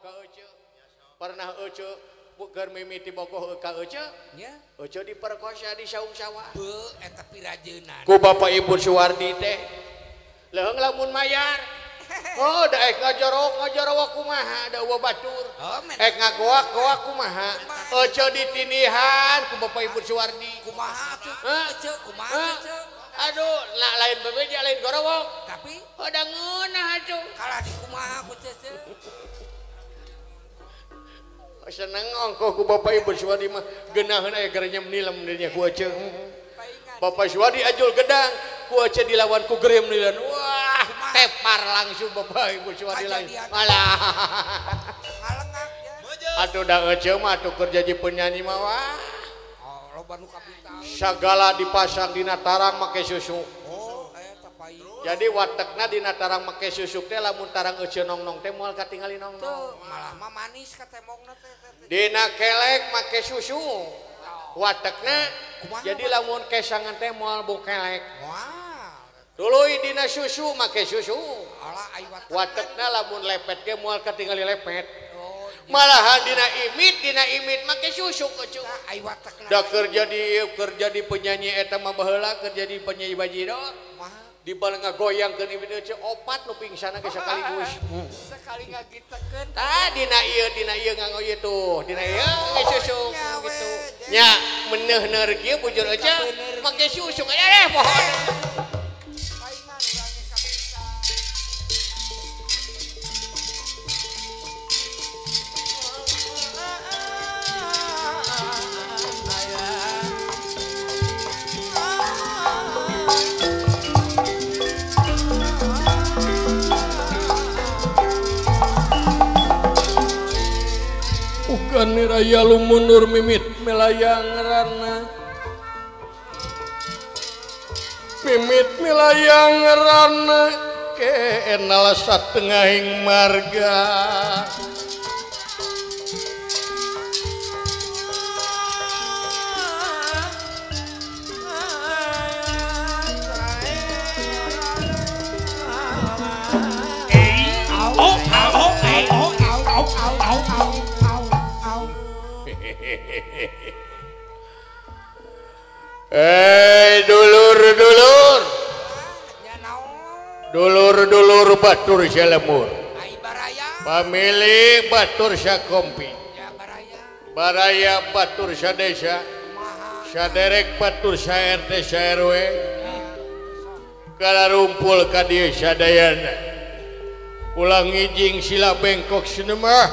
ka Ece. Pernah Ece keur mimiti bogoh ka Ece? Nya. Ece diperkosa di saung sawah. Beuh eta pirajeunana. Ku Bapak Ibu Suwardi teh. Leuheung lamun mayar. Oh, da ek ngajorok kumaha da eueuh batur. Oh, ek ngagoak-goak kumaha. Ece ditindihan ku Bapak Ibu Suwardi. Kumaha atuh? Ece kumaha Ece? Aduh, nah lain bebeja lain gorowok. Tapi udah ngeunah atuh. Kalah di kumaha ku Cece. Seneng ongkoh ku Bapak Ibu Suwardi mah geunaheun aya gerenyem nilem dinya ku Ece. Bapak Suwardi ajul gedang, ku Ece dilawan ku gerem nilan. Wah, tepar langsung Bapak Ibu Suwardi lain. Malah. Ngalengak ya. Atuh da Ece mah atuh keur jadi penyanyi mah wah. Segala dipasang dina tarang make susu. Oh, eta pai. Jadi watekna dina tarang make susu teh lamun tarang Ece nongnong teh moal katingali nongnong. Malah mah manis katemongna teh. Dina kelek make susu. Watekna jadi lamun kesangan teh moal bukelek. Moal. Tuluy dina susu make susu. Alah ai watekna. Watekna lamun lepet ge moal katingali lepet. Malahan dina imit make susu Ece. Da keur jadi penyanyi eta mah baheula keur jadi penyanyi bajidor. Di bal ngagoyangkeun imit Ece opat nu pingsanna ge sekaligus. Sekali ngagitekeun. Tah dina ieu nganggo ieu tuh, dina ieu make susu gitu. Nya meuneuhneur kieu bujur Ece make susu aya pohon. Raya lumunur mimit melayang rana mimit melayang rana kenal satengahing marga Eh dulur-dulur dulur-dulur batur salemur pamili batur sakompi baraya batur sadesa saderek batur sa RT sa RW kalarumpul ka dieu sadayana ulang ngijing sila bengkok sinemah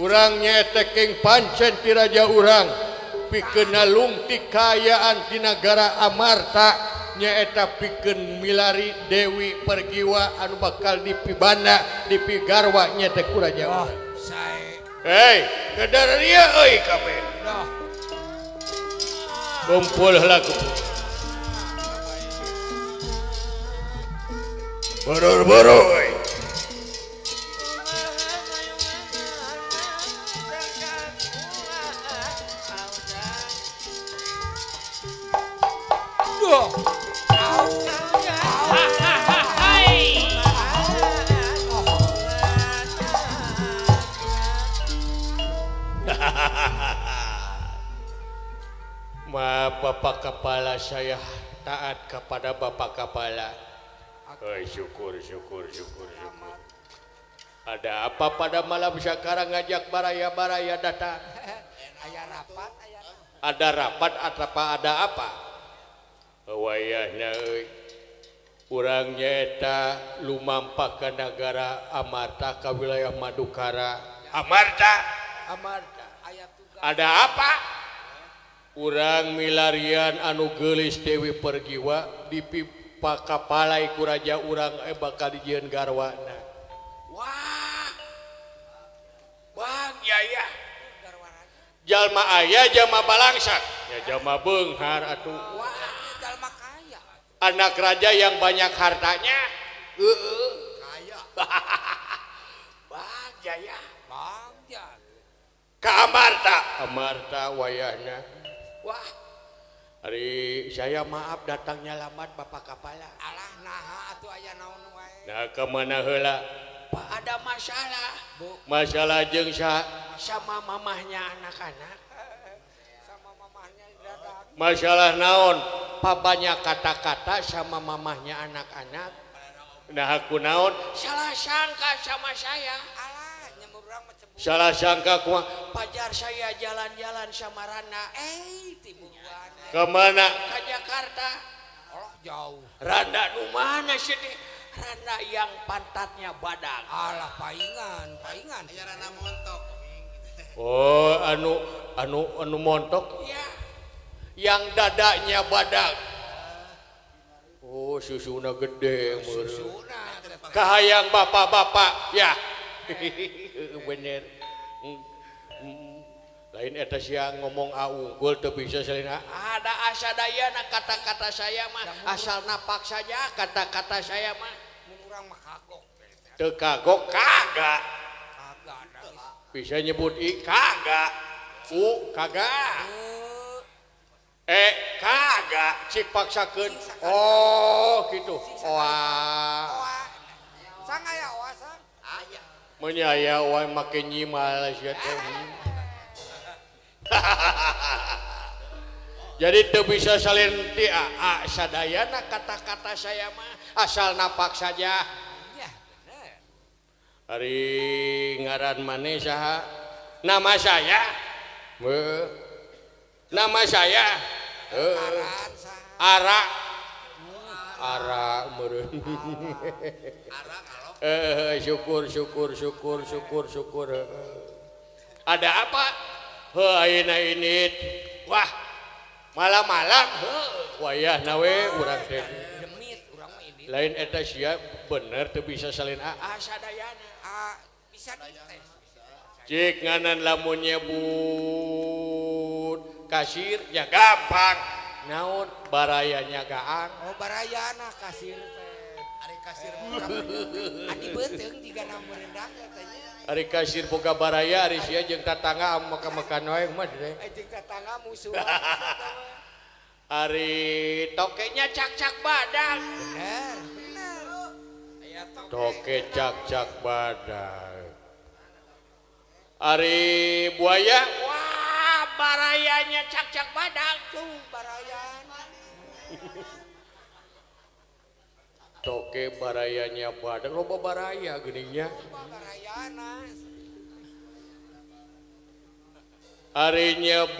urang nyaeta keng pancen ti raja urang pikeun nalungtik kaayaan di nagara Amarta nyaeta pikeun milari Dewi Pergiwa anu bakal dipibanda dipigarwa nyaeta ku raja urang. Hei, kedar ieu euy kabeh. Kumpul heula kumpul. Boro-boro euy. Maaf Bapak Kepala, saya taat kepada Bapak Kepala. Syukur, syukur, syukur, syukur. Ada apa pada malam sekarang ngajak baraya-baraya datang? Ada rapat atau apa ada apa? Wayahna euy. Urang nyaeta lumampah ka nagara Amarta ka wilayah Madukara. Amarta, Amarta. Ada apa? Urang milarian anu geulis Dewi Pergiwa dipakapalai ku raja urang bakal dijieun garwana. Wah. Bang ya ya. Jalma aya jalma balangsak. Ya jalma beunghar atuh. Wah, jalma kaya. Anak raja yang banyak hartanya. Heeh, kaya. Bang Jaya. Bang Jaya. Ka Amarta, Amarta wayahna. Wah, hari saya maaf datangnya lambat Bapak Kepala. Alah naha atuh aya naon wae. Nah kemana heula? apa? Ada masalah. Bu. Masalah jeung saha? Sama mamahnya anak-anak. Sama mamahnya dagang. Masalah naon? Pabanyak kata-kata sama mamahnya anak-anak. Nah aku naon? Salah sangka sama saya. Alah, nyemur urang mah cemburu. Salah sangka kumaha? Pajar saya jalan-jalan sama Randa. Timuruan. Kemana? Ke Jakarta. Allah jauh. Randa nu mana sih teh? Randa yang pantatnya badak. Alah paingan, paingan. Aya randa montok. Oh, anu anu anu montok? Ya. Yang dadanya badak. Oh, susuna gede meureun. Susuna. Kahayang bapak-bapak ya. Bener. Lain eta sia ngomong a unggul teu bisa salin a. Ada asadayana kata-kata saya mah, asal napak saja kata-kata saya mah. Mun urang mah kagok. Teu kagok kagak. Kagak nangis. Bisa nyebut i kagak. U kagak. E kagak cik paksakeun. Oh gitu. Oa. Oa. Sang aya oa sang. Aya. Menyaya oa make nyimal sia teh. Jadi teu bisa salin ti a, a sadayana kata-kata saya mah asal napak saja. Ya, bener. Ari ngaran maneh saha? Nama saya. Heuh. Nama saya. Heuh. Ara. Ara meureun. Ara ngalok. Syukur syukur syukur syukur syukur. Ada apa? Heuh ayeuna ini. Wah. Malam-malam heuh wayahna we urang teh. Demit urang mah ini. Lain eta sia bener teu bisa salin a. A sadayana. A bisa dites. Cik nganan lamun nyebut kasir ya gampang. Naon barayanya gaang. Oh barayana kasir teh. Ari kasir Adi beuteung jigana meureundak eta nya. Ari kasir boga baraya ari sia jeung tatangga maka-makan wae mah teh. Jeung tatangga musuh. Ari tokenya cak-cak badak. Bener, bener. Aya toke. Toke cak-cak badak. Ari buaya, wah barayanya cak-cak badak tuh barayana. Toke barayanya badak, loba baraya geuningnya. Loba barayana. Ari nyebut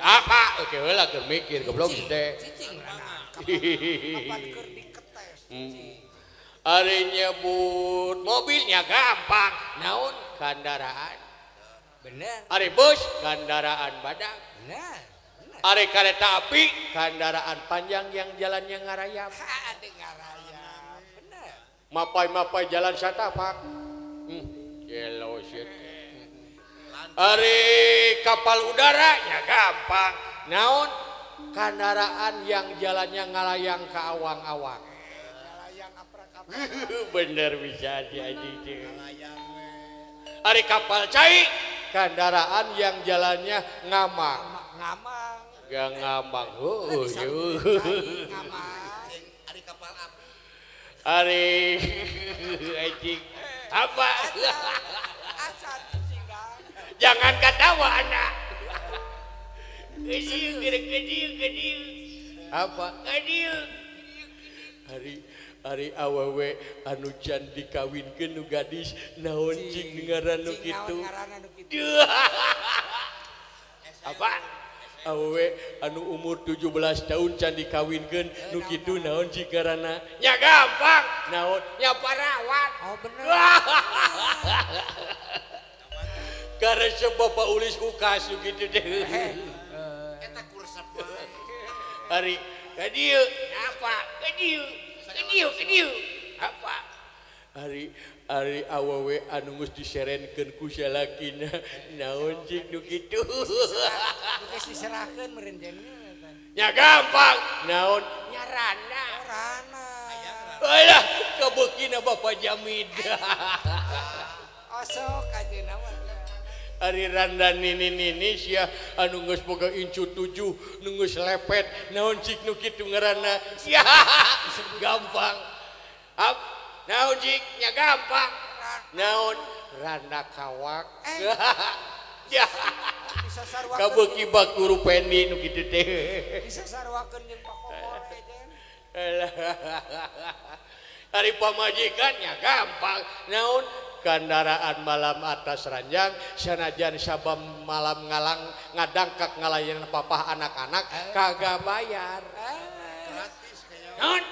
apa? Oke heula keur mikir goblok teh. Cicing rana. Kapan keur diketes cicing. Ari nyebut mobilnya gampang, naon kendaraan. Bener. Ari bus kendaraan badak. Bener. Ari kereta api kendaraan panjang yang jalannya ngarayap. Ada ngarayap. Bener. Mapai-mapai jalan satapak. Gelo shit. Ari kapal udara ya gampang. Naon kendaraan yang jalannya ngalayang ke awang-awang. Bener bisa aja anjing. Ari kapal cai kendaraan yang jalannya ngamang. Ngamang. Gak ngamang. Heuh. Ngamang. Ari kapal api. Ari anjing. Apa? Jangan ketawa anak. Kecil, kecil, kecil. Apa? Kecil. Hari hari awewe anu can dikawinkeun nu gadis naon cing ngaran nu kitu. Apa? Awewe anu umur 17 tahun can dikawinkeun nu kitu naon cing ngaranna? Nya gampang. Naon? Nya parawan. Oh bener. Karena bapak ulis ukas gitu deh. Eta kursep wae. Hari ka dieu apa? Ka dieu. Ka dieu, ka dieu. Apa? Hari ari awewe anu geus diserenkeun ku salakina naon cing nu kitu. Geus diserahkeun meureun jeung Nya gampang. Naon? Nya rana. Rana. Alah, kabeukina Bapak Jamid. Osok ajeuna mah. Ari randa nini nini sia anu geus boga incu 7 nu geus lepet naon cik nu kitu ngaranna. Ya, gampang. Ap Naon jik nya gampang. Naon randa kawak. Ya. Kabeuki bak guru Pendi nu kitu teh. Bisa sarwakeun jeung Pak Komor teh. Ari pamajikannya gampang. Naon kendaraan malam atas ranjang sanajan sabam malam ngalang ngadangkak ngalayan papah anak-anak kagak bayar. Gratis kayaknya. Naon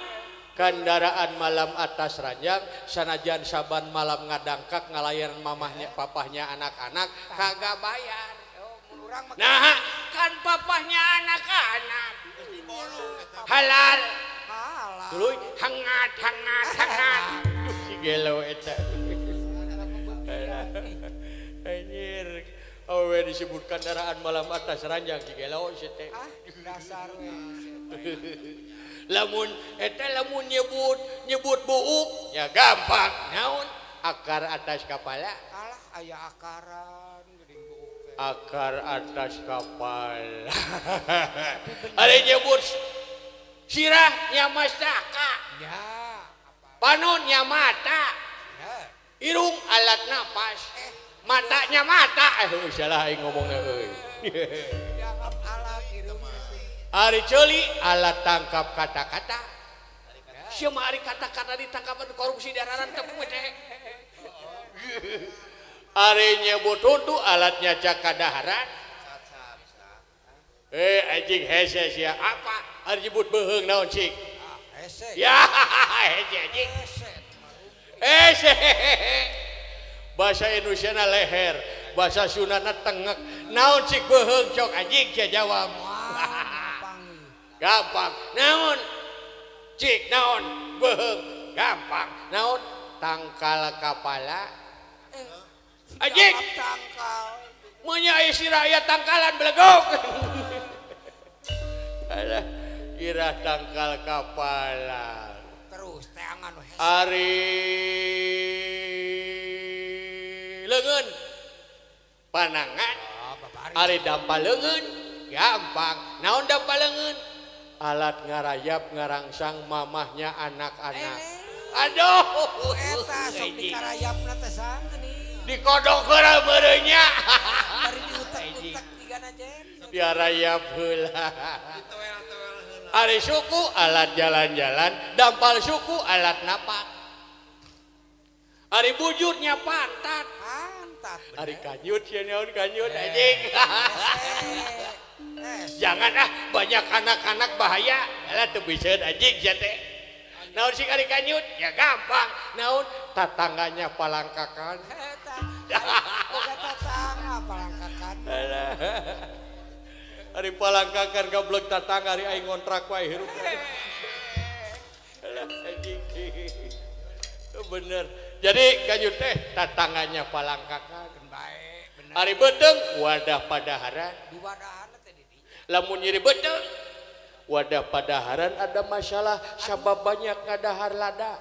kendaraan malam atas ranjang sanajan saban malam ngadangkak ngalayan mamahnya papahnya anak-anak kagak bayar. Nah kan papahnya anak-anak halal. Tuluy hangat hangat hangat. Si gelo eta. Anjir, awe disebut kendaraan malam atas ranjang si gelo si teh. Ah, dasar we. Lamun eta lamun nyebut nyebut buuk ya gampang. Naon? Akar atas kapala. Alah aya akaran geuning buuk teh. Akar atas kapal. Ari nyebut sirah nya mastaka. Ya, apa? Panon nya mata. Ya. Irung alat napas. Matanya mata. Salah aing ngomongna euy. Dianggap alat irung. Ari ceuli alat tangkap kata-kata. Sia mah ari kata-kata ditangkapan korupsi dararan tepung teh. Ari nyebut huntu alat nyaca kadaharan. Anjing hese sia apa? Ari nyebut beuheung naon cik? Hese. Ya hese anjing. Hese. Bahasa Indonesia na leher, bahasa Sunda na tengek. Naon cik beuheung cok anjing sia jawab. Gampang. Naon? Cik naon? Beuheung. Gampang. Naon? Tangkal kapala. Anjing. Tangkal. Meunya aya sirah aya tangkalan belegok. Alah, kira tangkal kapala. Terus teangan we. Ari leungeun panangan. Ari dampa leungeun gampang. Naon dampa leungeun? Alat ngarayap ngarangsang mamahnya anak-anak. Aduh, eta sok dikarayapna teh sanggeuni. Dikodok heula meureunnya. Bari diutek-utek jigana jen. Diarayap heula. Ari suku alat jalan-jalan, dampal suku alat napak. Ari bujurnya pantat. Pantat. Ari kanyut sia naon kanyut anjing. Jangan ah, banyak anak-anak bahaya. Alah teu bisa anjing sia teh. Naon sih ari kanyut? Ya gampang. Naon tatangganya palangkakan. Eta. Boga tatangga palangkakan. Alah. Ari palangkakan goblok tatangga ari aing ngontrak wae hirup. Alah anjing. Bener. Jadi kanyut teh tatangganya palangkakan. Bae, bener. Ari beuteung wadah padaharan. Di wadahan teh di dinya. Lamun nyeri beuteung wadah padaharan ada masalah sabab banyak ngadahar lada.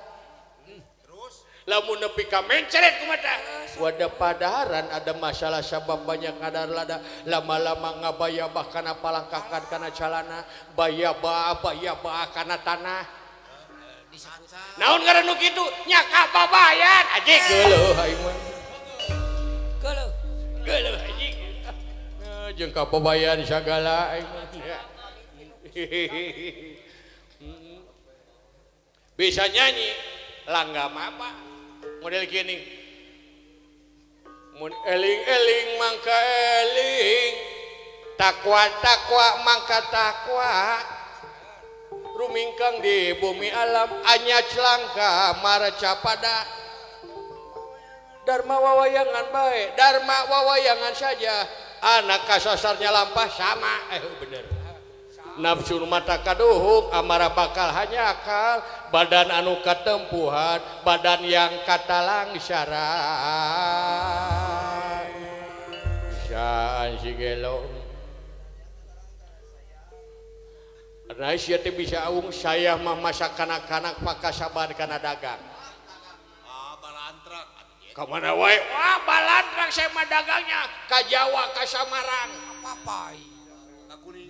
Terus lamun nepi ka mencret kumaha wadah padaharan ada masalah sabab banyak ngadahar lada. Lama-lama ngabayabah kana palangkakan kana calana, bayabah bayabah kana tanah. Naon ngaran nu kitu? Nya kababayan anjing geuleuh aing mah. Geuleuh. Geuleuh anjing. Jeung kababayan sagala aing mah. Bisa nyanyi langgam apa model gini mun eling-eling mangka eling takwa-takwa mangka takwa rumingkang di bumi alam anya celangka marcapada dharma wawayangan bae dharma wawayangan saja anak kasasarnya lampah sama bener nafsu mata kaduhung amarah bakal hanya akal badan anu katempuhan badan yang katalang syarat bisaan si gelo nah sia teh bisa aung saya mah masa kanak-kanak pakasaban kana dagang balantrak ka mana wae wah balantrak saya mah dagangnya ka Jawa ka Samarang apa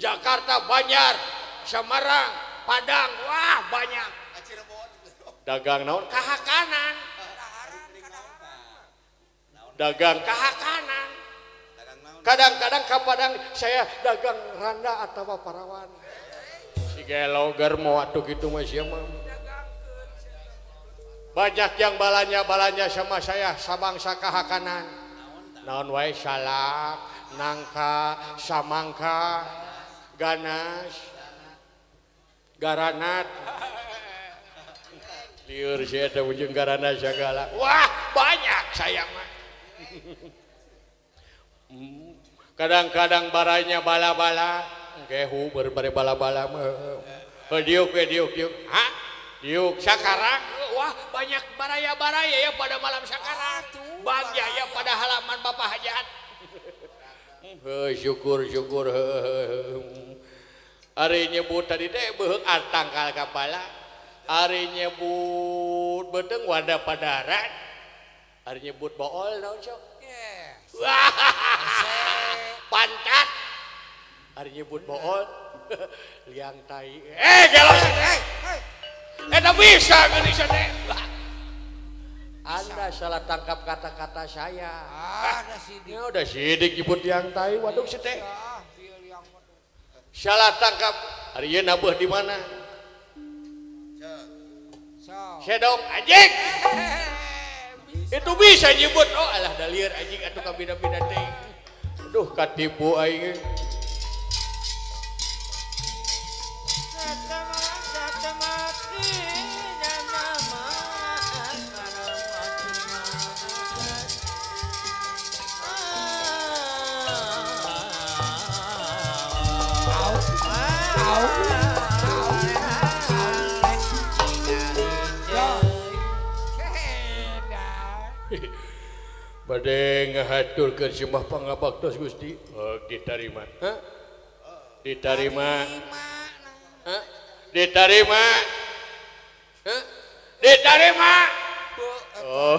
Jakarta, Banjar, Semarang, Padang, wah banyak. Dagang naon? Kahakanan. Dagang kahakanan. Kadang-kadang kapadang saya dagang randa atau parawan. Si geloger mau atuh gitu mah sia mah. Banyak yang balanya-balanya sama saya sabangsa kahakanan. Naon wae salak, nangka, samangka, ganas, garanat. Liur sia teh ujung garanat segala. Wah, banyak saya mah. Kadang-kadang baranya bala-bala, gehu berbare bala-bala mah. Diuk we diuk diuk. Hah? Diuk sakarang. Wah, banyak baraya-baraya ya pada malam sakarang. Bagja ya pada halaman Bapak Hajat. Heuh, syukur syukur. Ari nyebut tadi teh beuheung atangkal kapala. Ari nyebut beuteung wadah padaran. Ari nyebut bool naon sok? Wah, pantat. Ari nyebut bool liang tai. Gelo eta bisa geuning teh. Anda salah tangkap kata-kata saya. Ada sidik. Ya udah sidik nyebut liang tai, waduh si teh. Salah tangkap. Ari ieu nabuh di mana? Sedong anjing. Itu bisa nyebut. Oh alah dalieur anjing atuh kabina-bina teh. Aduh katipu aing. Bade ngahaturkeun simah pangabaktos Gusti. Oh, ditarima. Hah? Ditarima. Hah? Ditarima. Hah? Ditarima. Oh.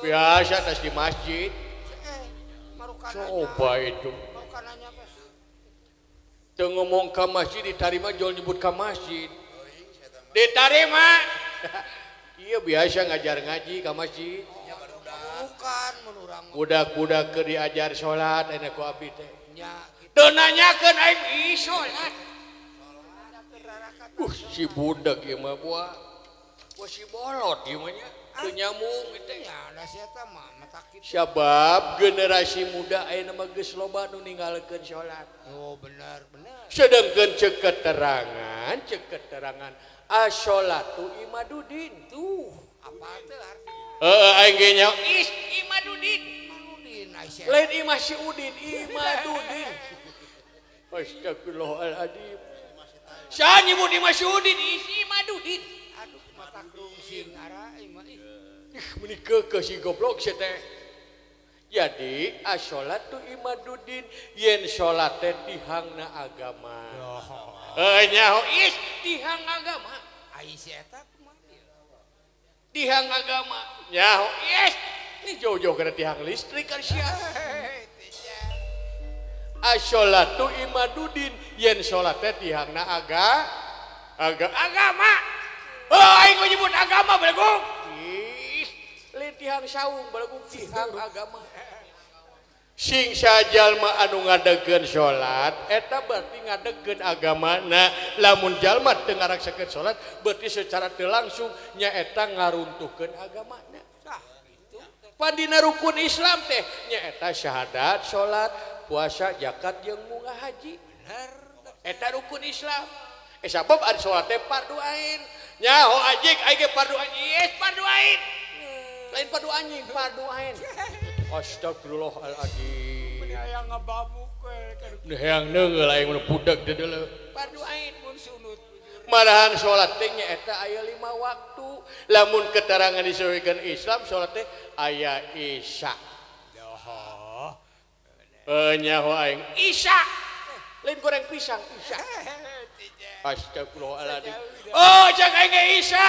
Biasa tas di masjid. Coba itu. Teu ngomong ka masjid ditarima jol nyebut ka masjid. Ditarima. Iya biasa ngajar ngaji ka masjid. Bukan mun urang. Budak-budak keur diajar salat enak ku abdi teh. Teu nanyakeun aing ih salat. Si budak ieu mah buah. Wah si bolot ieu mah nya. Teu nyambung teh. Ya da sia eta mah matak kitu. Sabab generasi muda ayeuna mah geus loba nu ninggalkeun salat. Oh bener bener. Sedengkeun ceuk keterangan as-sholatu imadudin. Tuh, apa teh artinya? Heeh, aing ge nya is imadudin. Imadudin Lain imah si Udin, imadudin. Astagfirullahaladzim. Saha nyebut imah si Udin, is imadudin. Aduh, mata krungsing ara imah ih. Ih, meuni keukeuh si goblok sia teh. Jadi as-sholatu imadudin yen salat teh tihangna agama. Heuh nyaho is tihang agama. Ai si eta kumaha ieu? Tihang agama. Nyaho is ini jauh-jauh kana tihang listrik kan sia. As-sholatu imadudin yen salat teh tihangna agama. Heuh aing nyebut agama belegung. Ih, lain tihang saung belegung tihang agama. Sing sajalma anu ngadegkeun salat eta berarti ngadegkeun agamana. Lamun jalma teu ngaraksakeun salat berarti secara teu langsung nyaeta ngaruntuhkeun agamana. Pandina rukun Islam teh nyaeta syahadat, salat, puasa, zakat jeung munggah haji. Eta rukun Islam. Sabab ari salat teh fardu ain. Nyaho anjing aing ge fardu ain. Yes, fardu ain. Lain fardu anjing, fardu ain. Astagfirullahaladzim. Meni hayang ngababuk we. Meni hayang neungeul aing mun budak teh deuleu. Fardu ain mun sunut. Marahan salat teh nyaeta aya 5 waktu. Lamun keterangan disesuaikan Islam salat teh aya isya. Heuh nyaho aing isya. Lain goreng pisang isya. Astagfirullahaladzim. Oh cak aing ge isya,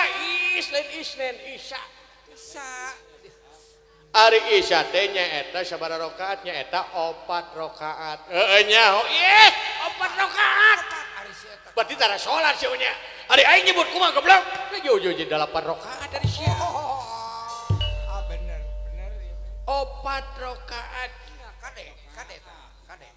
is lain isnen isya. Isya. Ari isya teh nyaeta sabaraha rakaat? Nyaeta 4 rakaat. Heueuh nyaho. Ih, 4 rakaat. Berarti tara salat sia nya. Ari aing nyebut kumaha goblok? Jauh-jauh jadi 8 rakaat dari sia. Ah bener, bener ya. 4 rakaat. Kade, kade, kade.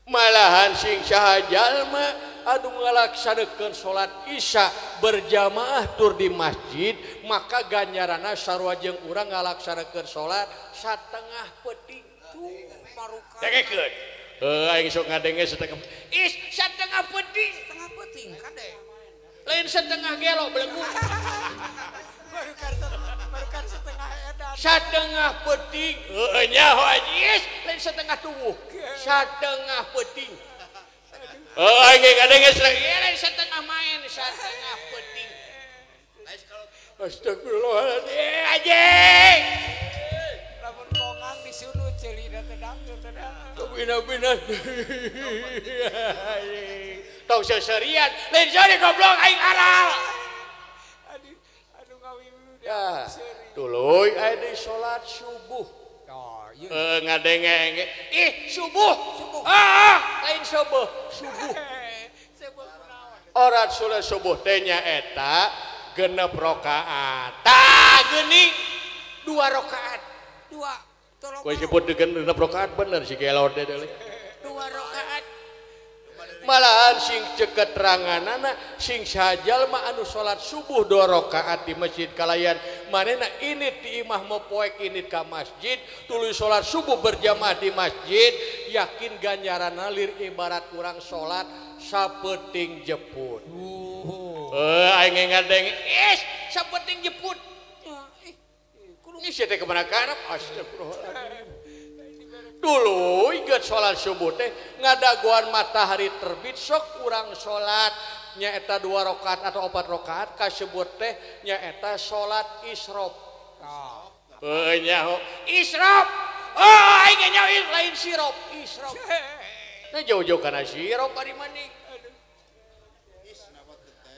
Malahan sing saha jalma anu ngalaksanakeun salat Isya berjamaah tur di masjid, maka ganjaranna sarua jeung urang ngalaksanakeun salat satengah peuting. Tuh maruka. Dengekeun. Heuh aing sok ngadenge satengah. Is satengah peuting, setengah peuting kade. Lain setengah gelo belenggu. Baru setengah edan. Satengah peuting. Heueuh nyaho anjing. Lain setengah tubuh. Satengah peuting. Heuh aing ngadenge lain setengah main, setengah peuting. Astagfirullahaladzim anjing. Lamun kongang disunut ceulina teh dangdut teh. Bina-bina. Tong seserian, lain seuri goblok aing aral. Aduh, aduh ngawiwi. Ya, tuluy aya di salat subuh. Oh, ieu. Ngadenge. Ih, subuh. Subuh. Ah, lain subuh, subuh. Subuh kunaon? Orat salat subuh teh nyaeta 6 rakaat. Tah geuning 2 rakaat. 2. Tolong. Kowe sebut 6 rakaat bener si gelor teh deui. 2 rakaat. Malahan sing ceketeranganana sing sajalma anu salat subuh 2 rakaat di masjid kalayan manehna init di imah mopoek init ka masjid tuluy salat subuh berjamaah di masjid yakin ganjaranna lir ibarat urang salat sapeuting jeput. Aing ngadeng is sapeuting jeput. Ini sia teh kemana karep astagfirullahaladzim. Dulu ingat sholat subuh teh ngadaguan matahari terbit sok urang sholat nyaeta 2 rakaat atau 4 rakaat kasebut teh nyaeta sholat isrof. Heuh nyaho isrof. Oh aing nyaho lain sirop isrof. Nah jauh-jauh kana sirop ari maning.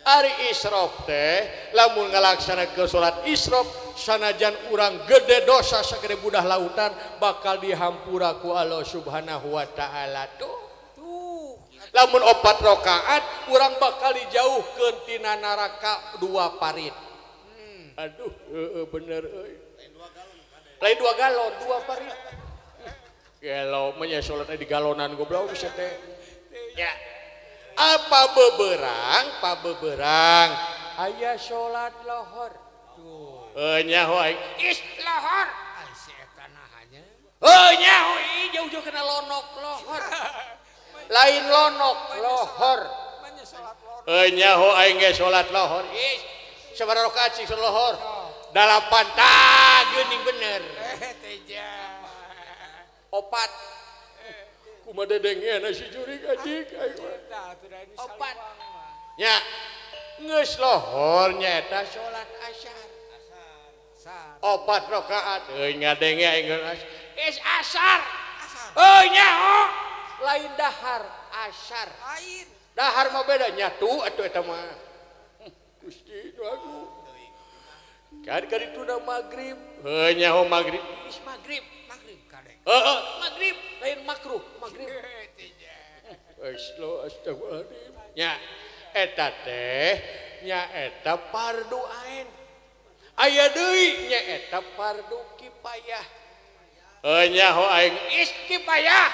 Ari isrof teh lamun ngalaksanakeun salat isrof sanajan urang gede dosa sagede budah lautan bakal dihampura ku Allah Subhanahu wa taala tuh. Tuh. Lamun 4 rakaat urang bakal dijauhkeun tina neraka 2 parit. Aduh, heeh bener euy. Lain 2 galon, 2 parit. Gelo mah nya salatna di galonan goblok bisa teh. Ya. Apa beberang, pa beberang aya salat lohor. Tuh. Nyaho aing. Is lohor. Ai si eta nahanya. Heuh nyaho ih jauh-jauh kana lonok lohor. Lain lonok lohor. Manya salat lohor. Heuh nyaho aing ge salat lohor. Is sabaraha rakaat sih salat lohor? 8 tah geuning bener. Teja. 4. Kumaha dedengeuna si jurig anjing aing mah. 4. Nya geus lohor nyaeta salat asar. 4 rakaat euy ngadenge aing geus asar. Euy nyaho lain dahar asar. Lain. Dahar mah beda nyatu atuh eta mah. Gusti nu agung. Kan kadituna magrib. Heuh nyaho magrib. Geus magrib. Magrib kadek. Heeh, magrib lain makruh, magrib. Astagfirullahaladzim. Nya eta teh nyaeta fardu ain. Aya deui nyaeta fardu kifayah. Heuh nyaho aing is kifayah.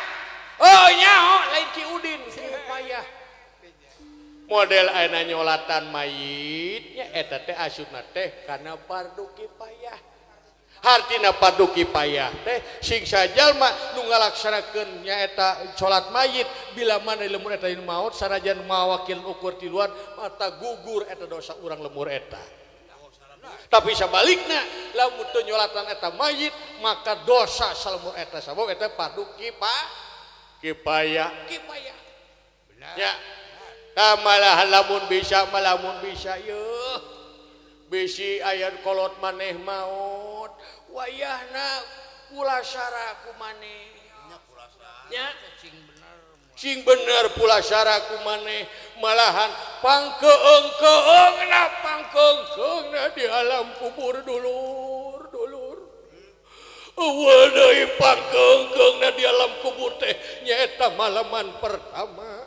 Heuh nyaho lain Ki Udin kifayah. Model ayeuna nyolatan mayit nya eta teh asupna teh kana fardu kifayah. Hartina fardu kifayah teh sing sajalma nu ngalaksanakeun nyaeta salat mayit bila mana lemur eta maot sanajan mawakil ukur tiluan mata gugur eta dosa urang lemur eta. Tapi sabalikna lamun teu nyolatan eta mayit maka dosa salemur eta sabab eta fardu kifayah. Kifayah. Ya. Tah malah lamun bisa yeuh. Bisi aya kolot maneh maot wayahna pulasara ku maneh. Nya sing bener pulasara ku maneh malahan pangkeung-keungna pangkeung-keungna di alam kubur dulur dulur. Eueuh deui pangkeung-keungna di alam kubur teh nyaeta malaman pertama.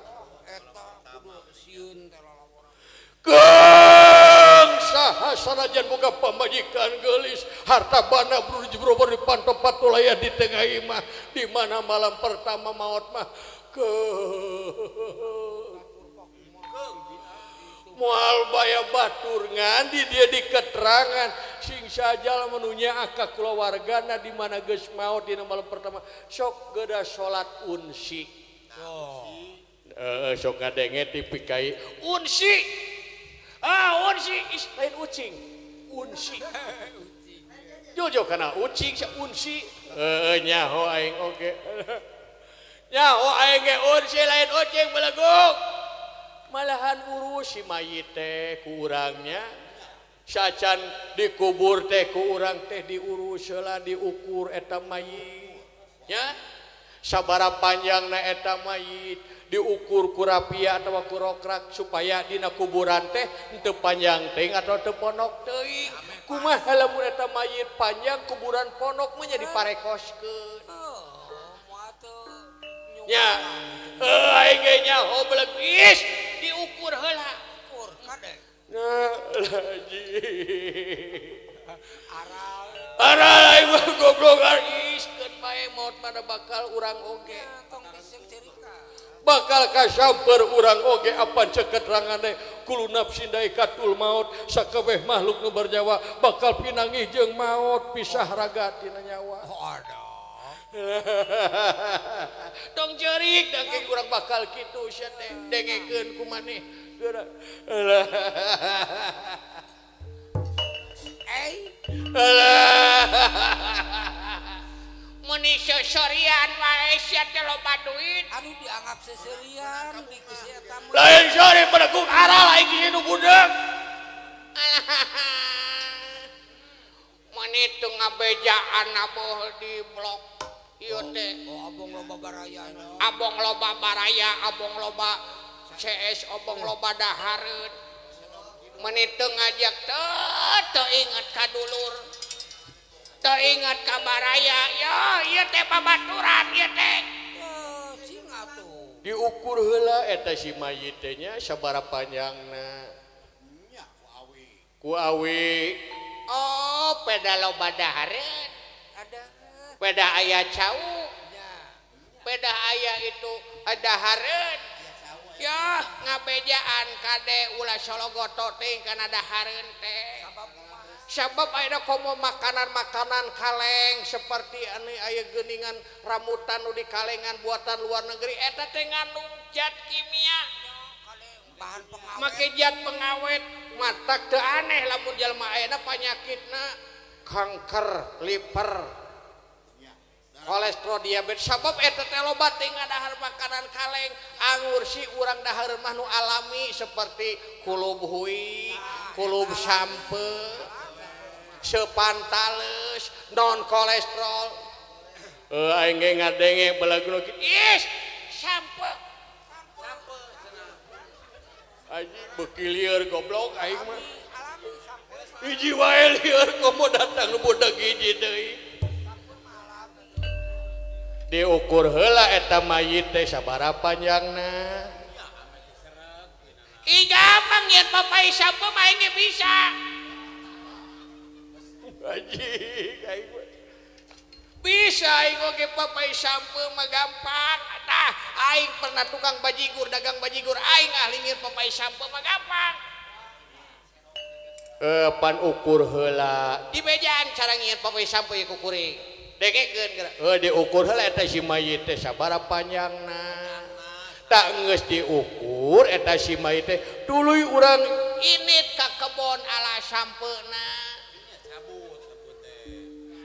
Keung saha sanajan boga pamajikan geulis harta bana berubah di panto patulaya di tengah imah di mana malam pertama maot mah keung moal baya batur ngan di dia di keterangan sing saja menunya ka kulawargana di mana geus maot dina malam pertama sok geura salat unsi. Oh. Sok ngadenge ti pikai unsi. Ah unsi is lain ucing. Unsi. Jojo kana ucing sia unsi. Heuh nyaho aing oge. Nyaho aing ge unsi lain ucing beleguk. Malahan urus si mayit teh ku urangnya. Sacan dikubur teh ku urang teh diurus heula diukur eta mayit. Ya. Sabara panjangna eta mayit diukur ku rapia atawa ku rokrak supaya dina kuburan teh henteu panjang teuing atau teu ponok teuing. Kumaha lamun eta mayit panjang kuburan ponok mah nya diparekoskeun. Nya. Heuh aing ge nyaho beleg is diukur heula. Ukur kade. Nah, haji. Aral. Aral aing mah goblok is keun bae maot mana bakal urang oge. Tong diseucerikan. Bakal kasamper urang oge apan cek keterangan teh kullu nafsin daikatul maut sakabeh makhluk nu bernyawa bakal pinangih jeung maot pisah raga tina nyawa. Oh, aduh. Tong jerik dangke urang bakal kitu sia teh dengekeun ku maneh. Geura. Alah. Eh. Alah. Meni seserian wae sia teh loba duit. Aduh dianggap seserian di si eta mah. Lain sore bedeguk aral aing geus nu budeung. Alah. Meni teu ngabejaan aboh di blok. Ieu teh. Oh, abong loba baraya. Abong loba baraya, abong loba CS, abong loba dahareun. Meni teu ngajak teu inget ka dulur. Teu inget ka baraya. Yo, ieu teh pabaturan ieu teh. Cing atuh. Diukur heula eta si mayit teh nya sabaraha panjangna. Nya ku awi. Ku awi. Oh, peda loba dahareun. Ada. Peda aya cau. Peda aya itu dahareun. Ya, ngabejaan kade ulah sologoto teuing kana dahareun teh. Sabab ayeuna komo makanan-makanan kaleng seperti anu aya geuningan rambutan nu dikalengan buatan luar negeri eta teh ngandung zat kimia. Bahan pengawet. Make zat pengawet matak teu aneh lamun jelema ayeuna panyakitna kanker, liver, kolesterol, diabetes. Sabab eta teh loba teh ngadahar makanan kaleng angur si urang dahar mah nu alami seperti kulub hui, kulub sampe, sepantales, non kolesterol. Aing ge ngadenge beleguk is sampe. Aji beuki lieur goblok aing mah. Hiji wae lieur komo datang nu budak hiji deui. Diukur heula eta mayit teh sabaraha panjangna. Ih gampang yen papai sampe mah aing ge bisa. Aji aing mah. Bisa aing oge papai sampe mah gampang. Tah aing pernah tukang bajigur, dagang bajigur, aing ahli ngir papai sampe mah gampang. Pan ukur heula. Dibejaan cara ngir papai sampe ieu ku kuring. Dengekeun geura. Diukur heula eta si mayit teh sabaraha panjangna. Tak geus diukur eta si mayit teh tuluy urang init ka kebon ala sampeuna.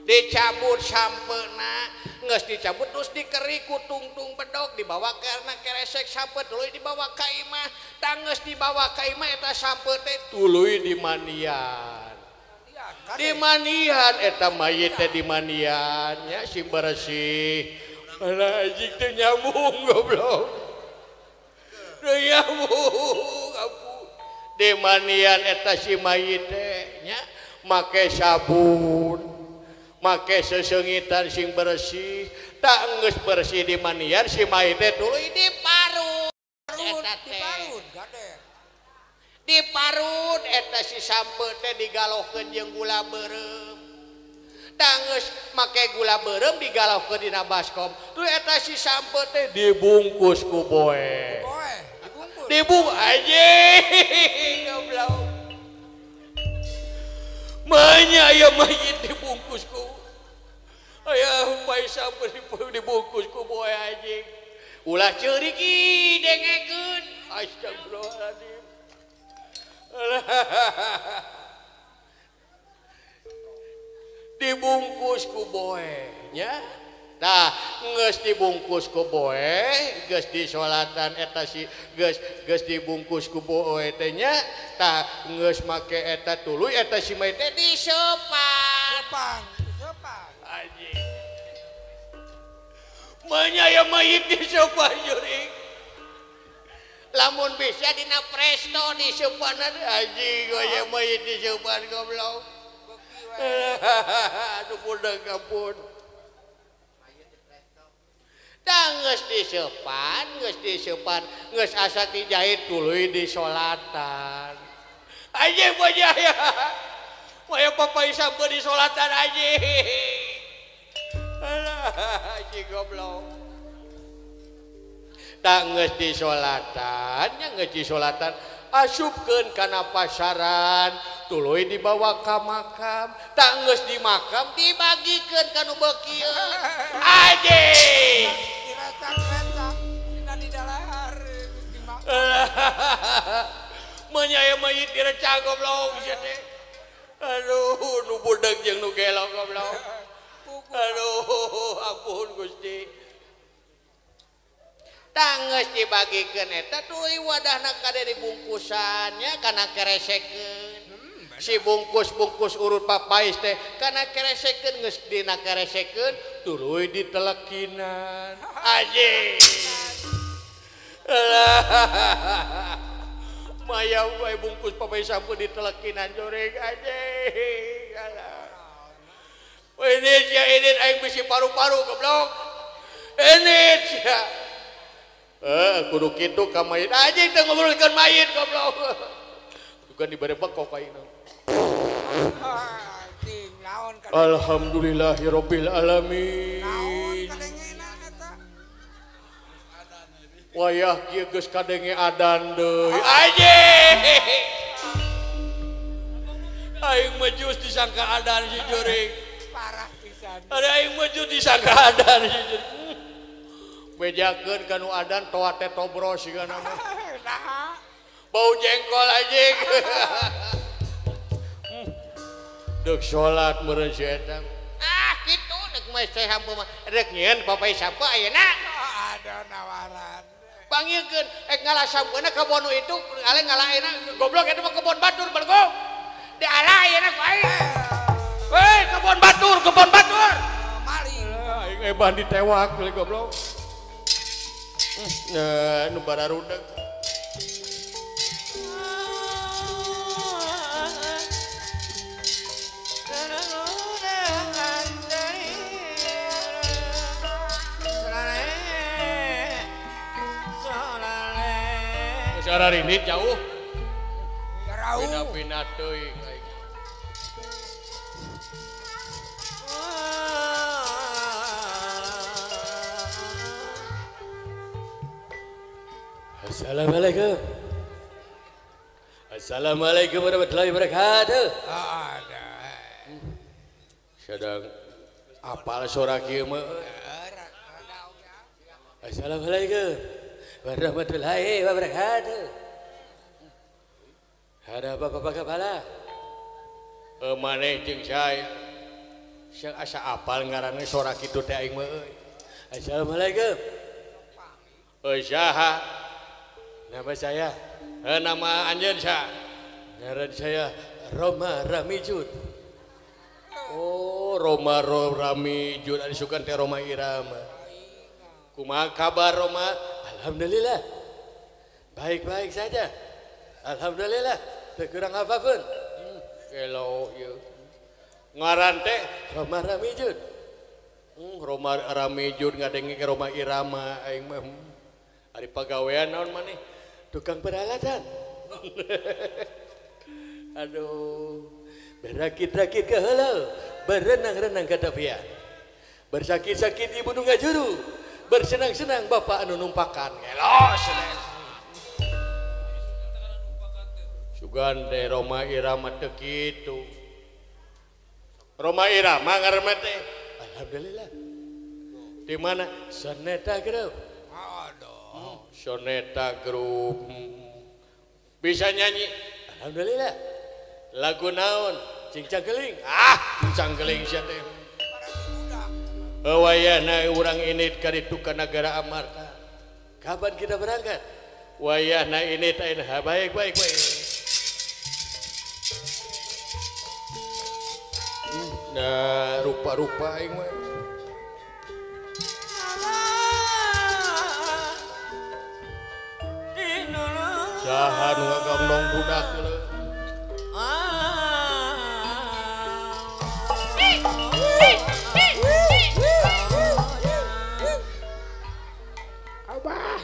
Dicabut sampena, geus dicabut terus dikerik ku tungtung bedog dibawa karena keresek sampe tuluy dibawa ka imah. Tah geus dibawa ka imah eta sampe teh tuluy dimandian. Dimandian eta mayit teh dimandian nya sing bersih. Alah anjing teu nyambung goblok. Teu nyambung ampun. Dimandian eta si mayit teh nya make sabun. Make sesengitan sing bersih, tak geus bersih di manian si mayit teh tuluy diparut. Eta teh diparut gade. Diparut eta si sampe teh digalohkeun jeung gula beureum. Tanggeus make gula beureum digalohkeun dina baskom. Tuh eta si sampe teh dibungkus ku boe. Boe, dibungkus. Dibungkus anjing goblok. Manya aya mayit dibungkus ku. Aya bae sampe dibungkus ku boe anjing. Ulah ceurik ih dengekeun. Astagfirullahaladzim. Dibungkus ku boe nya. Tah geus dibungkus ku boe, geus disolatan eta si geus geus dibungkus ku boe teh nya. Tah geus make eta tuluy eta si mayit teh disepan. Sepan, disepan. Anjing. Manya aya mayit disepan juring. Lamun bisa dina presto disepanan anjing aya mayit disepan goblok. Aduh budak ampun. Tah geus disepan, geus asa dijahit tuluy disolatan. Anjing bojah ya. Maya papai sampe disolatan anjing. Alah anjing goblok. Tak geus disolatan, nya geus disolatan asupkeun kana pasaran, tuluy dibawa ka makam, tak geus di makam dibagikeun ka nu beukieun. Anjing. Diracak-racak dina di dalahar di makam. Manya aya mayit direcak goblok sia teh. Aduh, nu budeg jeung nu gelo goblok. Aduh, ampun Gusti. Tanggeus dibagikeun eta tuluy wadahna kade dibungkusannya kana keresekeun. Si bungkus-bungkus urut papais teh kana keresekeun geus dina keresekeun tuluy ditelekinan. Anjing. Alah. Maya we bungkus papais sampeu ditelekinan joreng anjing. Alah. Ini sia ini aing bisi paru-paru goblok. Ini sia. Kudu kitu ka mayit anjing teh ngobrolkeun mayit goblok. Bukan dibere bekok aing. Anjing naon ka. Alhamdulillahirabbil alamin. Naon kadengena eta? Wayah kieu geus kadenge adan deui. Anjing. Aing mah jus disangka adan si juring. Parah pisan. Ada aing mah jus disangka adan si juring. Bejakeun ka nu adan toa teh tobros sigana mah. Naha? Bau jengkol anjing. Deuk salat meureun si eta. Ah kitu deuk mah teh hampa mah rek nyieun papai sampe ayeuna. Ada nawaran. Panggilkeun ek ngalah sampeuna ka kebon itu ale ngalah ayeuna goblok eta mah kebon batur belgong. Di ala ayeuna ku aing. Hei kebon batur, kebon batur. Maling. Aing ebah ditewak deui goblok. Nah, nu bararudeg. Secara rinit jauh. Jauh. Pina-pina teuing aing. Assalamualaikum. Assalamualaikum warahmatullahi wabarakatuh. Ada. Sedang apal sora kieu mah. Assalamualaikum warahmatullahi wabarakatuh. Ada bapak-bapak kepala. Maneh jeung saya. Siang asa apal ngaranna sora kitu teh aing mah euy. Assalamualaikum. Euy saha? Nama saya, nama anjeun sa? Ngaran saya Roma Ramijun. Oh, Roma Ramijun ari sukan teh Roma Irama. Kumaha kabar Roma? Alhamdulillah. Baik-baik saja. Alhamdulillah, teu kurang apapun. Gelo ieu. Ngaran teh Roma Ramijun. Roma Ramijun ngadenge ke Roma Irama aing mah. Ari pagawean naon maneh? Tukang peralatan. Aduh, berakit-rakit ke halau, berenang-renang ke tepian. Bersakit-sakit ibu nu ngajuru, bersenang-senang bapak anu numpakan. Gelos. Sugan teh Rhoma Irama teu kitu. Rhoma Irama ngaranna teh. Alhamdulillah. Di mana? Soneta Group. Aduh. Soneta Group. Bisa nyanyi? Alhamdulillah. Lagu naon? Cincang keling. Ah, cincang keling sia teh. Wayahna urang init ka ditu ka nagara Amarta. Kapan kita berangkat? Wayahna init ayeuna. Baik baik baik. Nah, rupa-rupa aing mah. Saha nu ngagondong budak leuh. Abah.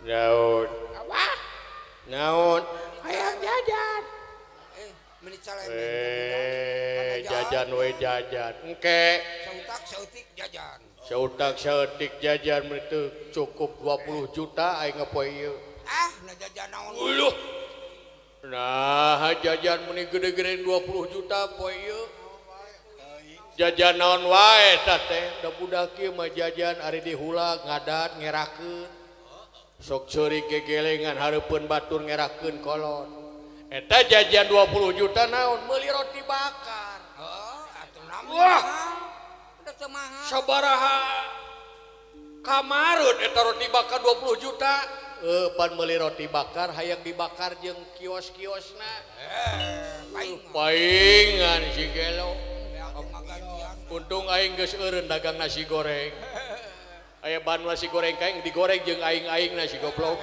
Naon? Abah. Naon? Hayang jajan. Jajan we jajan. Engke. Sautak sautik jajan. Sautak sautik jajan itu cukup 20 juta aing ngapoe ieu. Ah, nah jajan naon? Uluh. Nah, jajan meni gede-gede 20 juta poe ieu. Jajan naon wae tah teh? Da budak ieu mah jajan ari dihula ngadat ngerakeun. Sok ceurik gegelengan hareupeun batur ngerakeun kolot. Eta jajan 20 juta naon? Meuli roti bakar. Heeh, atuh naon? Wah. Udah teu mahal. Sabaraha kamarun eta roti bakar 20 juta. Pan meuli roti bakar hayang dibakar jeung kios-kiosna. Paingan si gelo. Untung aing geus eureun dagang nasi goreng. Aya ban nasi goreng kaing digoreng jeung aing-aing nasi goblok.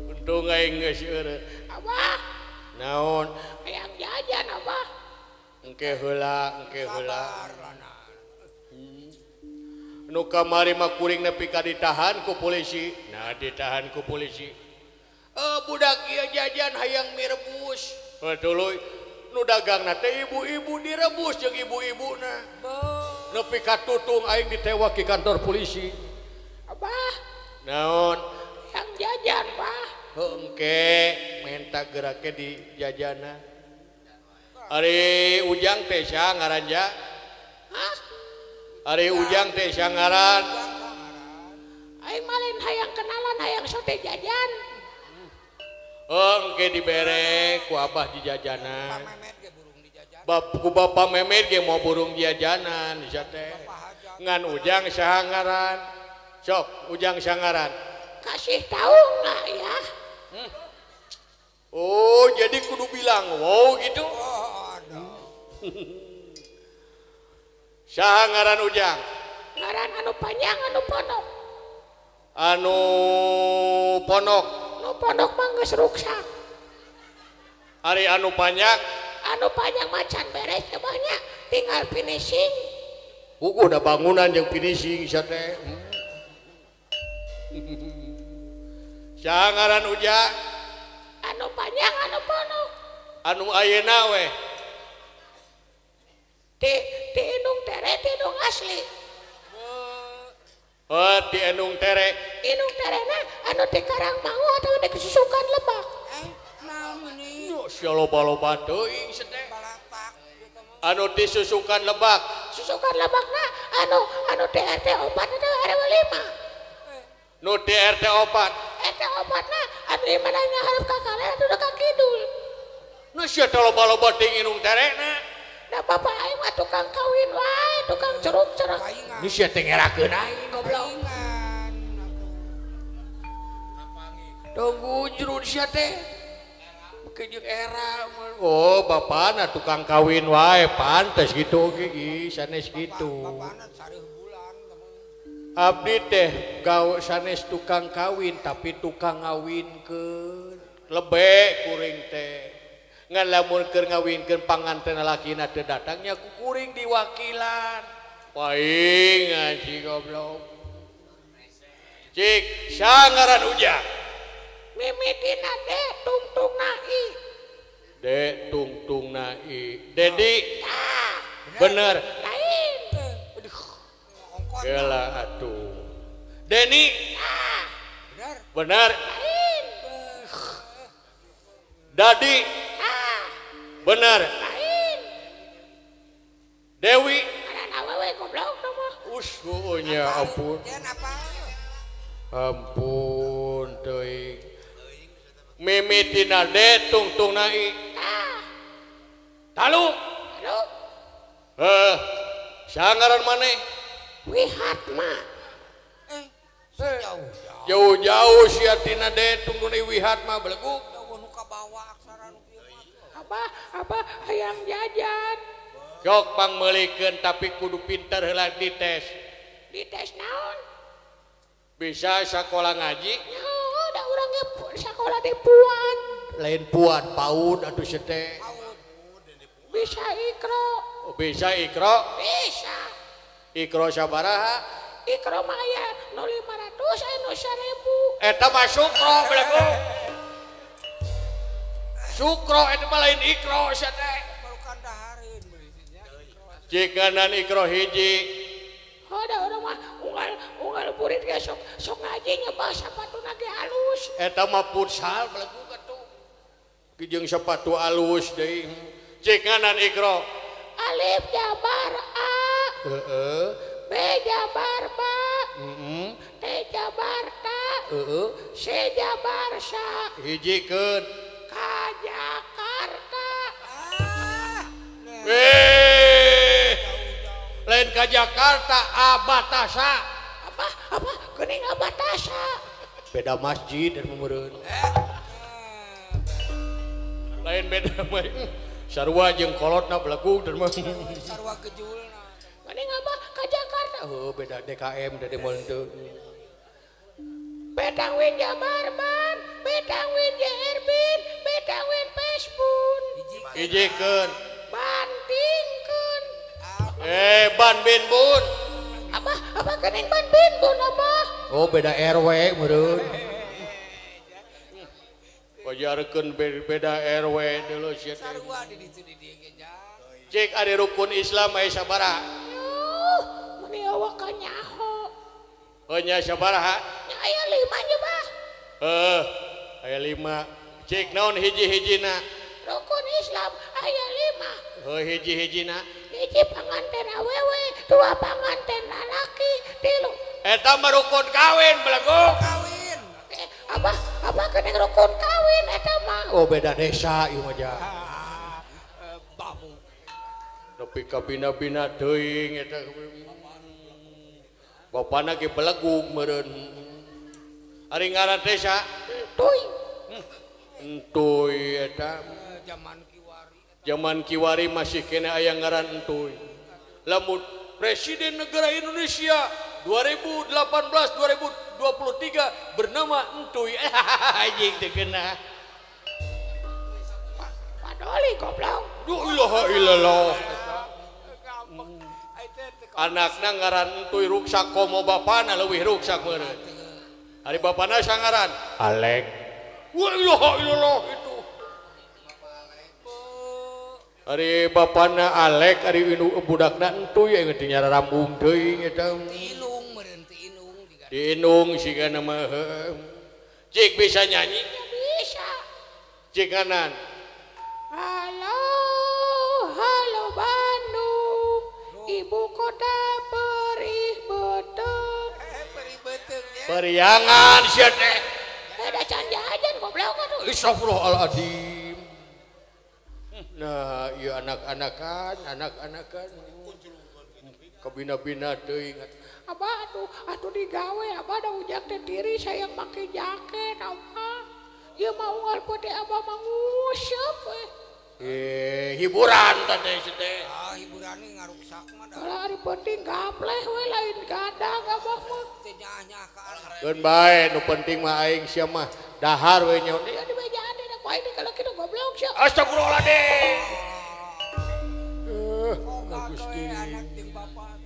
Untung aing geus eureun. Abah. Naon? Hayang jajan abah. Engke heula, engke heula. Nu kamari mah kuring nepi ka ditahan ku polisi. Nah, ditahan ku polisi. Budak ieu jajan hayang mie rebus. Tuluy nu dagangna teh ibu-ibu direbus jeung ibu-ibuna. Nepi ka tutung aing ditewak di kantor polisi. Abah. Naon? Hayang jajan, Bah. Heuh engke menta geurake di jajanan. Ari Ujang teh saha ngaran ja? Hah? Ari Ujang teh saha ngaran? Aing mah lain hayang kenalan, hayang sote jajan. Heuh engke dibere ku abah di jajanan. Ku Bapak Memet ge mau burung jajanan sia teh. Ngan Ujang saha ngaran? Sok Ujang saha ngaran? Kasih tahu nggak ya? Oh, jadi kudu bilang wow gitu. Saha ngaran Ujang? Ngaran anu panjang anu pondok. Anu pondok. Nu pondok mah geus ruksak. Ari anu panjang? Anu panjang mah can beres banyak, tinggal finishing. Udah bangunan jeung finishing sia teh. Saha ngaran Ujang? Anu panjang anu pondok. Anu ayeuna we. Ti indung tere ti indung asli. Oh, ti indung tere. Indung terena anu ti Karangmangu atawa di Susukan Lebak. Naon ini? Sia loba-loba teuing sia teh. Anu ti Susukan Lebak. Susukan Lebakna anu ti RT 4 atau RW 5. Nu ti RT 4. RT 4 na anu di mana hareup ka kaler atuh ka kidul. Nu sia teh loba-loba teuing indung terena. Da bapak aing mah tukang kawin wae, tukang ceruk-ceruk. Ini sia teh ngerakeun aing goblok. Tunggu jurun sia teh. Beuki jeung era. Oh, bapana tukang kawin wae, pantes gitu oge ih sanes kitu. Bapana sareuh bulan. Abdi teh gawe sanes tukang kawin tapi tukang ngawinkeun. Lebe kuring teh. Ngan lamun keur ngawinkeun panganten lalakina teu datangnya ku kuring diwakilan. Paingan si goblok. Cik, saha ngaran Ujang? Mimitina D tungtungna I. D tungtungna I. Dedi. Bener. Lain. Aduh. Gela atuh. Deni. Bener. Bener. Lain. Dadi. Bener. Lain. Dewi. Ngaran awewe goblok mah. Ushunya ampun. Ampun teuing. Mimitina D tungtungna I. Talu. Talu. Heh. Saha ngaran maneh? Wihatma. Jauh. Jauh-jauh sia tina D tungtungna I Wihatma beleguk. Nu kabawa aksara nu kieu mah. Abah, abah hayang jajan. Jok pangmeulikeun tapi kudu pinter heula dites. Dites naon? Bisa sakola ngaji? Nyaho, da urang ge sakola di Puan. Lain Puan, PAUD atuh sia teh. Bisa ikro. Oh, bisa ikro? Bisa. Ikro sabaraha? Ikro mah aya nu 500 aya nu 1000. Eta mah sukro beleguk. Sukro eta mah lain ikro sia teh. Baru kandahareun beulisinya. Jikanan ikro hiji. Oh, da urang mah unggal burit ge sok ngaji nyebah sapatuna ge halus. Eta mah futsal beleguk atuh. Jeung sepatu alus deui. Jikanan ikro. Alif jabar A. Heeh. B jabar ba. Heeh. T jabar ta. Heeh. C jabar sa. Hijikeun. Ka Jakarta. Lain ka Jakarta Abatasa. Apa apa geuning Abatasa. Beda masjid dan meureun. Lain beda mah. Sarua jeung kolotna belegug dan mah. Sarua gejulna. Geuning abah ka Jakarta. Heuh beda DKM da moal teu. Betang win Jabar ban, betang win JR bin, betang win Pesbun. Hijikeun. Bantingkeun. Ban bin bun. Abah, abah geuning ban bin bun abah. Oh beda RW meureun. Wajarkeun beda RW dulu sia. Sarua di ditu di dieu ge jang. Cek ari rukun Islam aya sabaraha? Yuh, meuni awak ka nyaho. Oh nya sabaraha? Nya aya 5 nya bah. Heuh, aya 5. Cek naon hiji-hijina? Rukun Islam aya 5. Heuh hiji-hijina. Hiji panganten awewe, dua panganten lalaki, tilu. Eta mah rukun kawin beleguk. Kawin. Abah, abah geuning rukun kawin eta mah. Oh beda desa ieu mah ja. Babu. Nepi ka bina-bina teuing eta. Bapana ge belegug meureun. Ari ngaran desa? Entuy. Entuy eta. Zaman kiwari. Zaman kiwari masih kena aya ngaran entuy. Lamun Presiden Negara Indonesia 2018 2023 bernama Entuy. Anjing teu kena. Padoli goblok. La ilaha illallah. Anakna ngaran Entuy ruksak komo bapana leuwih ruksak meureun. Ari bapana sangaran Alek. Wa ilaha illallah itu. Ari bapana Alek ari budakna Entuy yang teu nyararambung teuing eta. Tilung meureun ti inung jiga. Di inung sigana mah. Cik bisa nyanyi? Ya bisa. Cik kanan. Halo, halo Bandung, ibu kota perih beteng. Perih beteng ya. Periangan sia teh. Ada can jajan goblok atuh. Astagfirullahaladzim. Nah, ieu anak-anakan, anak-anakan. Kabina-bina teuing. Abah atuh, atuh digawe abah da ujang teh diri sayang make jaket abah. Ieu mah unggal pote abah mah nguseup we. Hiburan teh teh. Ah, hiburan ge ngaruksak mah da. Kalau ari penting gapleh we lain gadang abah mah. Teu nyaah-nyaah ka anak. Keun bae nu penting mah aing sia mah dahar we nya. Ya dibejaan deh ku aing kalau kitu goblok sia. Astagfirullahaladzim. Gusti. Anak jeung bapak.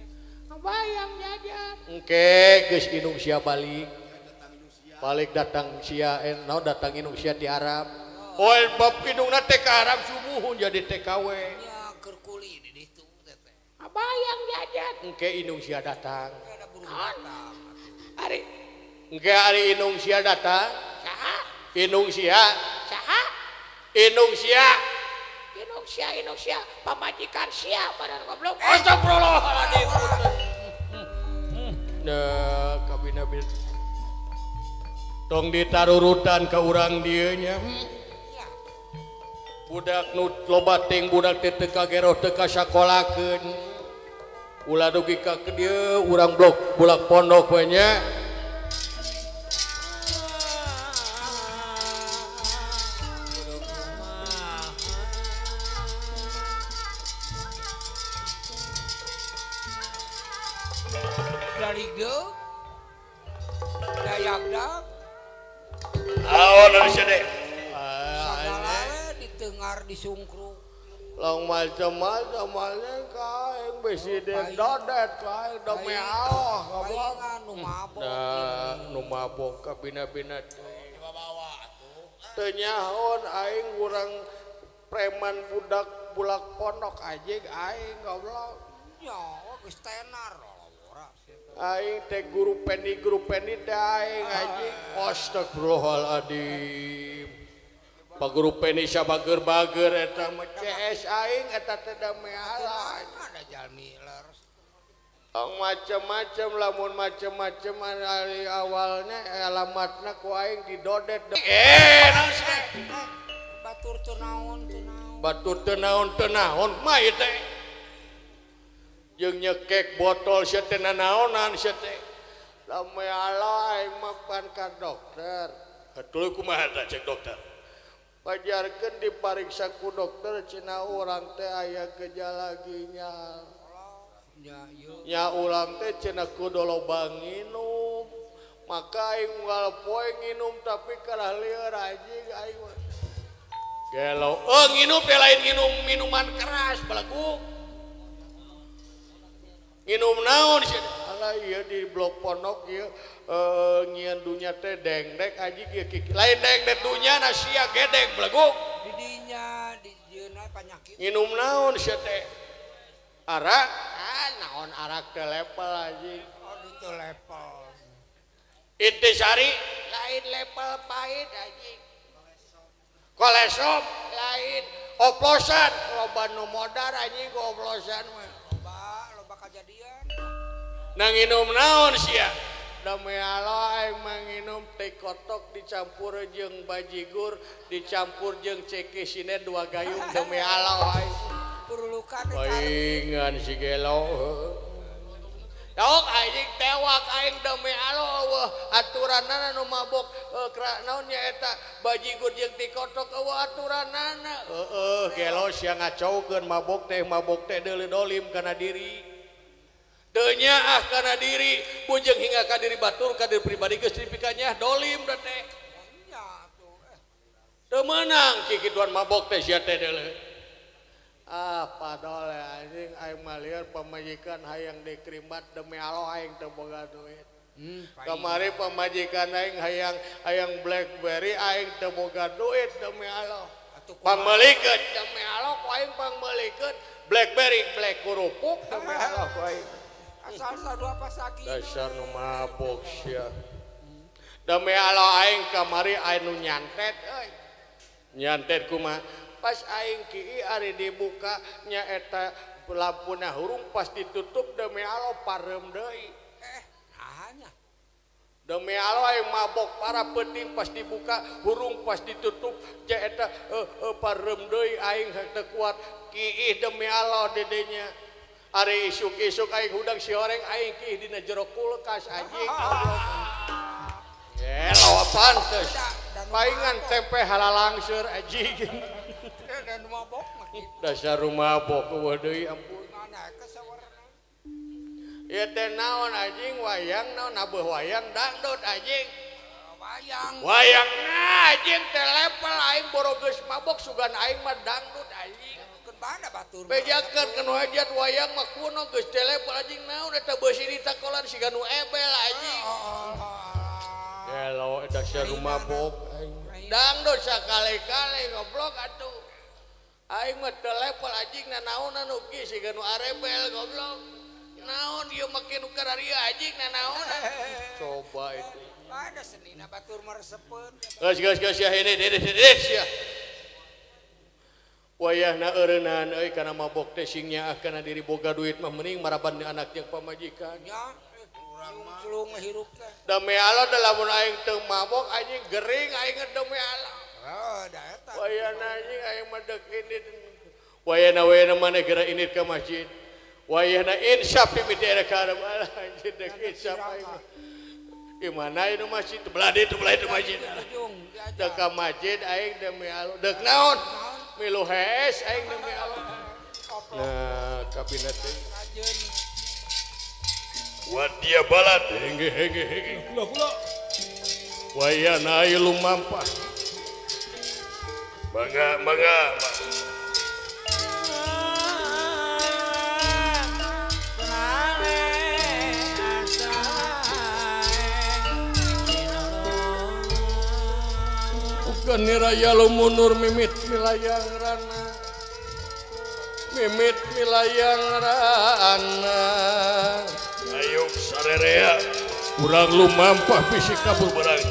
Bayang jajan. Engke geus inung sia balik. Balik datang sia naon datang indung sia di Arab. Oh bab indungna teh ka Arab subuhun jadi TKW. Nya keur kuli di ditu teh. Abayang jajan engke indung sia datang. Ari engke ari indung sia datang. Saha? Indung sia. Saha? Indung sia. Indung sia, indung sia, pamajikan sia badan goblok. Astagfirullahaladzim. Nah, kabina-bina tong ditarurutan ke urang dieu nya. Budak nu loba ting budak teh teu kageroh teu kasakolakeun. Ulah dugi ka dieu urang blok bulak pondok we nya. Dari deuk dayagdag aon anu sedeh sagala ditengar disungkruk long macam-macam malnya kaeng besi dodet kaeng demi Allah goblok nu mabok nu mabok kabina-bina dibawa atuh teu nyahoon aing urang preman budak bulak pondok anjing aing goblok nya geus tenar aing teh guru pendi teh aing anjing astagfirullahaladzim. Pak guru pendi sabager-bager eta mah CS aing eta teh da meala ada jalmi leres tong macem-macem lamun macem-macem ari awalnya alamatna ku aing didodet naon sih batur teu naon teu naon batur teu naon teu naon mah ieu teh jeung nyekek botol sia teh nanaonan sia teh lame Allah aing mah pan ka dokter atuh kumaha tah cek dokter pajarkeun dipariksa ku dokter cenah urang teh aya gejala ginjal nya urang teh cenah kudu loba nginum maka aing unggal poe nginum tapi kalah lieur anjing aing mah gelo nginum teh lain nginum minuman keras balagu nginum naon sih alah ieu di blok pondok ieu ngieun dunya teh dengdek anjing ieu lain dengdek dunya na sia gedek beleguk di dinya di jieuna panyakit nginum naon sia teh arak ah naon arak teh level anjing oh itu level intisari lain level pahit anjing kolesom lain oplosan loba nu modar anjing oplosan mah nang nginum naon sia demi Allah aing mah nginum teh kotok dicampur jeung bajigur dicampur jeung ceki sine dua gayung demi Allah aing perlukan paingan si gelo Daok anjing tewak aing demi Allah eueuh aturanana nu mabok naon nya eta bajigur jeung teh kotok eueuh aturanana heueuh gelo sia ngacaukeun mabok teh deuleu dolim kana diri teu nyaah kana diri bujeng hingga ka diri batur ka diri pribadi geus dipikanyah dolim da teh teu meunang kikituan mabok teh sia teh deuleu ah padole anjing aing mah lieur pamajikan hayang dikrimbat demi Allah aing teu boga duit kamari pamajikan aing hayang BlackBerry aing teu boga duit demi Allah pangmeulikeun demi Allah ku aing pangmeulikeun BlackBerry black kerupuk demi Allah ku aing asal sadua pasaki dasar nu mabok sia demi Allah aing kamari aing nu nyantet euy nyantet kumaha pas aing kieu ari dibuka nya eta lampuna hurung pas ditutup demi Allah pareum deui nahanya demi Allah aing mabok para peuting pas dibuka hurung pas ditutup nya eta pareum deui aing teu kuat kiih demi Allah dedenya ari isuk-isuk aing hudang si oreng aing kiih dina jero kulkas anjing goblok. Gelo pantes. Paingan tempe halalangseur anjing. Dan mabok mah kitu. Dasar mabok eueuh deui ampun. Mana kesawarna. Ieu teh naon anjing wayang naon abeuh wayang dangdut anjing. Wayang. Wayang anjing teh level aing boro geus mabok sugan aing mah dangdut anjing. Mana batur bejakeun kana hajat wayang mah kuno geus teh level anjing naon eta beusi ditakolan siga nu ebel anjing. Gelo dasar mabok aing. Dangdut sakali-kali goblok atuh. Aing mah teu level anjing nanaonan nu kieu siga nu arebel goblok. Naon ieu make nu kararieu anjing nanaonan. Coba itu. Ada senina batur meresepeun. Geus geus geus ya ini ya. Wayahna eureunaan euy kana mabok teh sing nyaah kana diri boga duit mah mending maraban anak jeung pamajikan. Nya urang mah culung hirup teh. Demi Allah da lamun aing teu mabok anjing gering aing demi Allah. Heuh da eta. Wayahna anjing aing mah deuk indit. Wayahna wayahna maneh geura indit ka masjid. Wayahna insaf mimiti era ka arep anjing deuk insaf aing. Di mana itu masjid? Belah ditu belah itu masjid. Deuk ka masjid aing demi Allah. Deuk naon? Milu hees aing demi Allah. Nah, kabina teh. Wadia balad henge henge henge. Kula kula. Wayana ayu lumampah. Mangga mangga. Niraya lumunur mimit milayang rana mimit milayang rana ayo sarerea urang lumampah bisi kabur barang.